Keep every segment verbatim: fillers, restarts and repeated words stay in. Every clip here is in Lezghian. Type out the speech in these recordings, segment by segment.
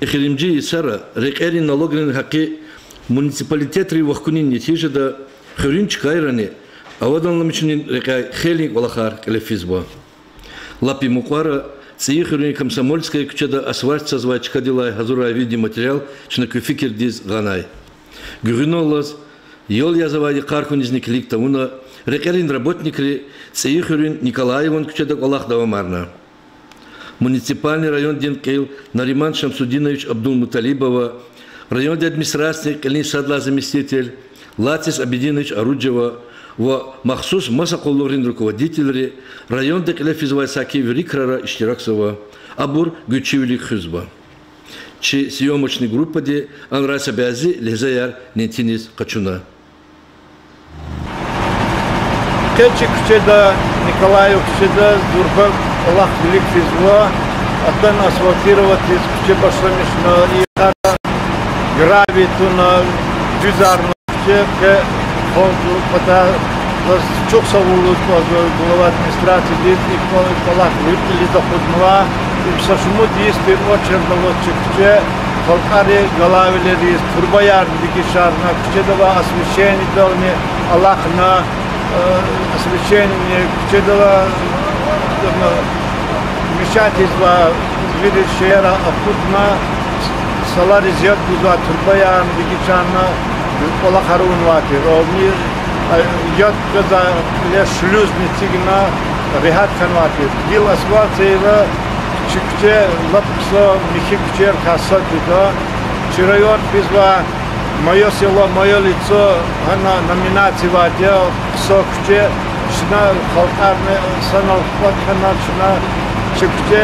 эхиримжи йисара рекьерин налогрин гьакъи муниципалитетрив вахкунин нетижада хуьруьн чкайрани аваданламишунин рекьяй хейлин кӀвалахар кьиле физва. Лап и мукьвара ЦӀийи хуьруьн Комсомольская куьчеда асфальт цазвай чкадилай гьазурай видеоматериал чна куь фикирдиз гъанай. Гуьгъуьналлаз, ял язавай йикъар хьунизни килиг тавуна, рекьерин работникри ЦӀийи хуьруьн Николаеван куьчеда кӀвалах давамарна. Муниципальный райондин кьил Нариман Шамсудинович Абдулмуталибова, райондин администрациядин кьилин сад лагьай заместитель Лацис Абидинович Аруджева ва махсус маса къуллугърин руководителри районда кьиле физвай саки вири крара иштиракзава, абур гуьзчивилик хуьзва. Чи съёмочный группади анрай са бязи легьзеяр нетиниз къачуна. Къе чи куьчеда, Николаев куьчеда зурба кӀвалах вилик физва, атана асфальтировать ийиз куьче башламишна, и йикъара гравий туна, дуьзарна куьче, къе халкьди патай заз чухсагъул лугьуз кӀанзава глава администрациядиз, и кӀвалах вири кьилиз акъуднава. Им са шумуд йис тир очередь аваз чи куьче, халкьари галайвилериз турбаярни дегишарна, куьчеда авай освещениедални алахъна, э, освещениени куьчедал, э, мешать ийизвай вири шейэр акъудна, салариз яд гузвай турбаярни дегишарна, кӀвалахар авунвай тир. Ами, э, яд гузвай кьиле шлюзни эцигна, регьят хьанвай тир. Гила асфальт ийила, чи куьче лап хъсан, михьи куьчерикай сад жеда. Чи район физва «Моё село, мое лицо», гьана номинация авайди я, хъсан куьче, чна халкьарни санал кӀватӀ хьана, чна чи куьче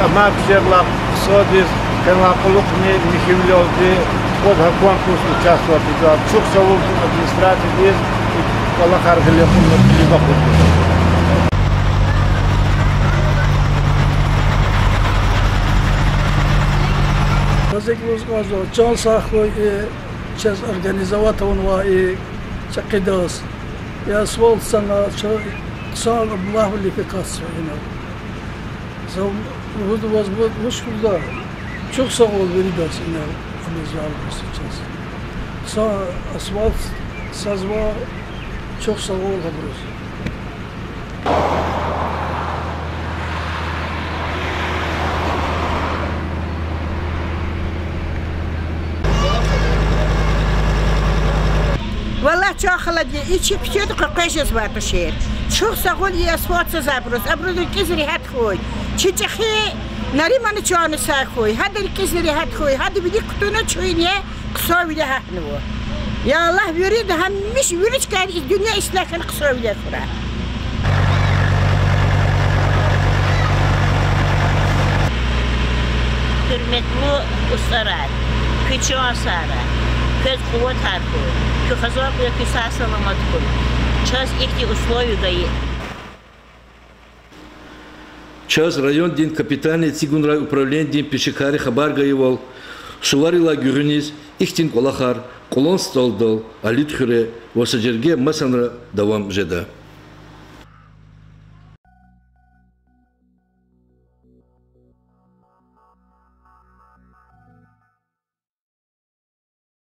амай куьчерилай хъсандиз къенлай кьулухъни михьивилелди, кваз гьа конкурсда участвовать ийида. Чухсагъул администрациядиз кӀвалахар гъиле кьуна, кьилиз акъудна. Ваз икӀ лугьуз кӀанзава, чан сагъ хьуй, э, чаз организовать авунвай и чӀехидаз. И асфальт цана, ча-, хъсан облагьвилик акатзава ина. За лугьуда ваз, вуч лугьуда, чухсагъул виридаз ина, абуруз чаз. Хъсан асфальт цазва, чухсагъул абуруз. Валлагь, чан халади, и чи куьчеда къекъвез жезвай тушир. Чухсагъул и асфальт цазвайбуруз, абуруз рикӀиз регьят хьуй. Чи чӀехи Наримана чанни сагъ хьуй, гьадан рикӀизни регьят хьуй, гьада вилик кутуна чуьне хъсанвиле гьатнава. Я Аллагь, вирида гьамиша, вири чкайра и дуьнья ислягь хьана хъсанвиле хьурай. Гьуьрметлу устӀарар, куь чан сагърай, квез къуватар хьуй, куь хизанар куь сагъ-саламат хьуй. Чаз ихьтин условие гайи. Чаз райондин капитальный эцигунрай управленидин пешекарри хабар гайивал, суварилай гуьгъуьниз ихьтин кӀвалахар Кьулан СтӀалдал, Алидхуьре ва са жерге масанра давам жеда.